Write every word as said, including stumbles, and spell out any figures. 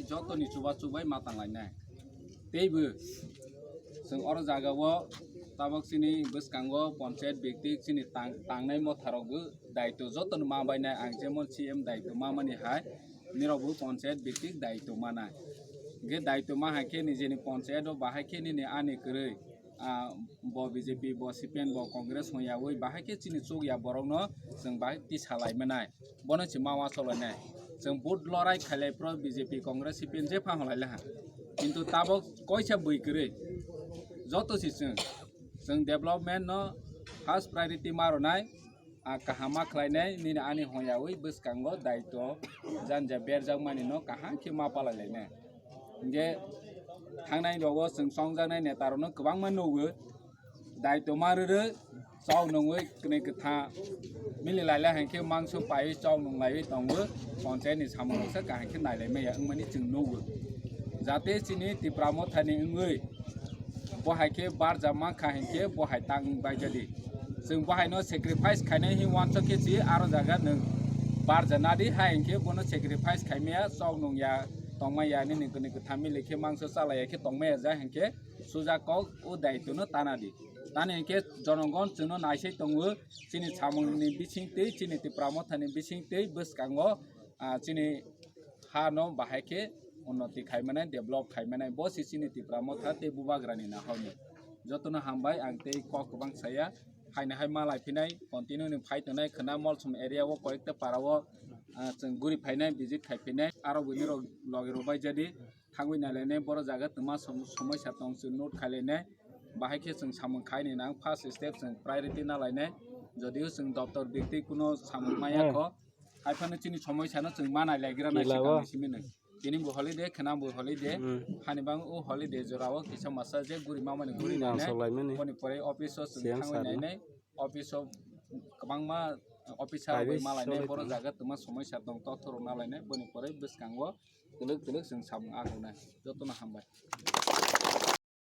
Jotoni chuba chubai ma tanglainai. Teibo chwng oro jagao tabok chini bwskango panchayat bhittik chini tang-, tangnai motharokbo daitw jotono ma bainai, ang jemon C M daitw ma mani hai nirokbo panchayat bhittik daitw manai. Hwnkhe daitw ma hai khe nijeni panchayat o bahai khe nini ani kwrwi ah, bo B J P, bo C P M, bo Congress hwnyawi bahai khe chini chukya borokno chwng bahai tisa lai manai. Bono se ma uansuk lainai. Chwng vote lorai khailai phuru B J P, Congress, C P M jepha hwnlai laha. Kintu tabok koisa bui kwrwi. Joto se chwng, chwng development no first priority ma rwnai. A kaham ma khlainai nini ani hwnyawi bwskango daitw janja berjakmani no kaham khe ma palai lainai. Hwnkhe thangnai rogo chwng chongjaknai neta rokno kwbangma nugo, daitw ma rwrwi chok nungwi kwnwi kwtha mili lailai hai khe mangso paiwi chok nung laiwi tongo, panchayat ni samung roksa kaham khe nailai maya wngmani chwng nugo. Jate chini Tipra Motha ni wngwi bo hai khe barja mankha hinkhe bo hai tang bai jadi. Chwng bo hai no sacrifice khainai hin wansok khe si aro jaga nwng barja nadi hai hinkhe bono sacrifice khaimaya chok nung ya tongmaya nini kwnwi kwtham mili khe mangso chalaiya khe tongmaya ja hinkhe suja kok o daitw no tana di. Tani hinkhe jonogon chwngno naisai tongo chini samung ni bising twi chini Tipra Motha ni bising twi bwskango ah, chini ha no bahai khe unnoti khai manai, develop khai manai, bo se chini Tipra Motha tei Bubagra ni nahor ni. Jotono hambai, ang tei kok kwbang saya, haino hai malai phinai, continue ni phai tongnai khwna Molsom area o koyekta para o, ah, chwng guri phainai, visit khai phinai, aro bini rok logi rok bai jadi, thangwi nai lainai, boro jaga twma som-, somosya tong chwng note khai lainai, bahai khe chwng samung khai ni nang first step chwng priority na lainai, jodio chwng doptor bikti kuno samung maya kho, hai phano chini somosya no chwng manai laigra nai Kila o. Sikang ni simi nai. Tini bo holiday, khwna bo holiday. Hmm. Hani bang o holiday jora o kisa masa je guri mamani guri Hmm, nai nai. Nangsok laimani. Boni pore office o chwng Siyang thangwi sar nai no. Nai. Office o kwbangma officer Hai bai bai malai nai, sole borok tong. Jaga twma somosya tong, tothor rok nalai nai. Boni pore bwskango twlwk twlwk chwng samung akhunai. Jotono hambai.